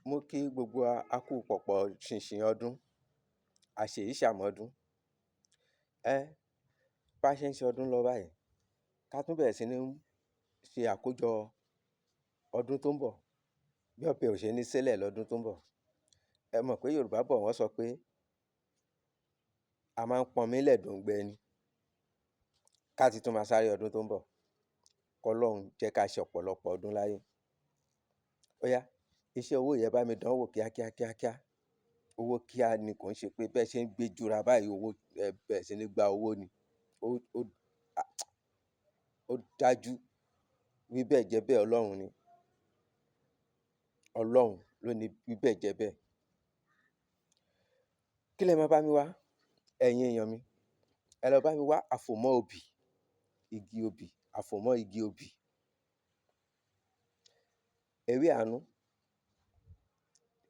Mo kí gbogbo wa, a kú pọ̀pọ̀ ṣìnṣìn ọdún, àṣèyíṣàmọ́dún. Bá ṣe ń ṣe ọdún lọ báyìí, ká tún bẹ̀rẹ̀ sí ní ṣe àkójọ ọdún tó ń bọ̀, bí ọ̀bẹ ò ṣe ní ṣẹlẹ̀ lọ́dún tó ń bọ̀. Ẹ mọ̀ pé Yorùbá bọ̀, wọ́n sọ pé a máa ń pọnmi lẹ̀ dòǹgbẹ ni. Ká ti tún máa sáré ọdún tó ń bọ̀. Kọ́lọ́hun jẹ́ ká ṣe ọ̀pọ̀lọpọ̀ ọdún láyé. Ó yá, iṣẹ́ owó yẹn, bá mi dánwò kíákíá kíákíá. Owó kíá ni, kò ń ṣe pé bẹ́ẹ̀ ṣe ń gbé jura báyìí, owó ẹ bẹ̀rẹ̀ sí ní gba owó ni. Ó dájú, wí bẹ́ẹ̀ jẹ́ bẹ́ẹ̀, Ọlọ́run ni. Ọlọ́run ló ní wí bẹ́ẹ̀ jẹ́ bẹ́ẹ̀. Kí lẹ máa bá mi wá? Ẹ̀yin èèyàn mi, ẹ lọ bá mi wá àfòmọ́ obì, igi obì, àfòmọ́ igi obì, ewé àánú,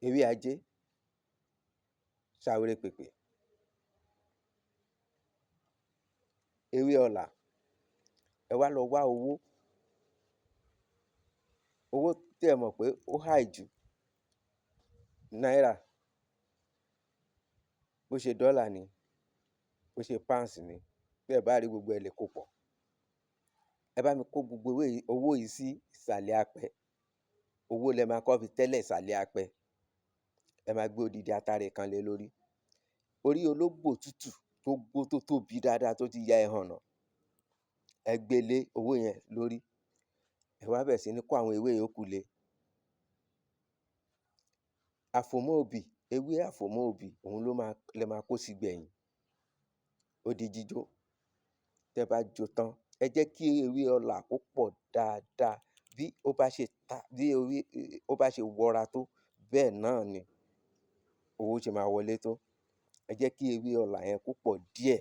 ewé ajé, ṣàwérè pèpè, ewé ọlà. Ẹ wá lọ wá owó. Owó tí ẹ mọ̀ pé ó high jù, náírà, bó ṣe dọ́là ni, bó ṣe pounds ni, bí ẹ bá rí gbogbo ẹ lè kó pọ̀. Ẹ bá mi kó gbogbo owó yìí sí ìsàlẹ̀ apẹ. Owó lẹ máa kọ́ fi tẹ́lẹ̀ ìsàlẹ̀ apẹ. Ẹ máa gbé odidi atare kan lé lórí. Orí ológbò tútù tó gbó, tó tóbi dáadáa, tó ti ya ẹhànnà, ẹ gbé lé owó yẹn lórí. Ẹ wá bẹ̀rẹ̀ sí ní kó àwọn ewé yòókù lé. Àfòmọ́ obì, ewé àfòmọ́ obì, òun ló máa lẹ máa kó sí gbẹ̀yìn. Ó di jíjó. Tẹ́ bá jó tán, ẹ jẹ́ kí ewé ọlà kó pọ̀ dáadáa. Bí ó bá ṣe ta, bí ewé ó bá ṣe wọra tó, bẹ́ẹ̀ náà ni owó ṣe máa wọlé tó. Ẹ jẹ́ kí ewé ọlà yẹn kó pọ̀ díẹ̀,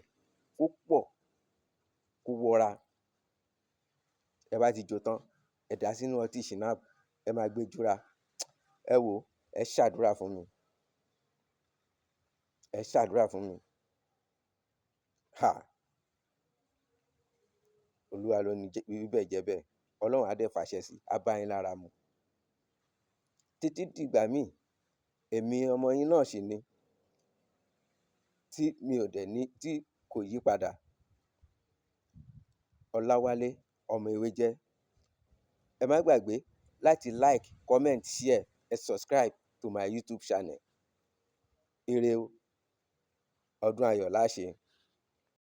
kó pọ̀, kó wọra. Ẹ bá ti jó tán, ẹ dà á sínú ọtí schnapps, ẹ máa gbé jura. Ẹ wò ó, ẹ ṣàdúrà fún mi. Ẹ ṣàdúrà fún mi. Ha! Olúwa ló ní wí bẹ́ẹ̀ jẹ́ bẹ́ẹ̀. Ọlọ́run á dẹ̀ fàṣẹ sí i, á bá yín lára mu. Títí dìgbà míì, èmi ọmọ yín náà sì ni, tí mi ò dẹ̀ ní tí kò yí padà. Ọláwálé ọmọ ewé jẹ́. Ẹ má gbàgbé láti like, comment, share, ẹ subscribe to my YouTube channel. Ire o, ọdún ayọ̀ la ṣe.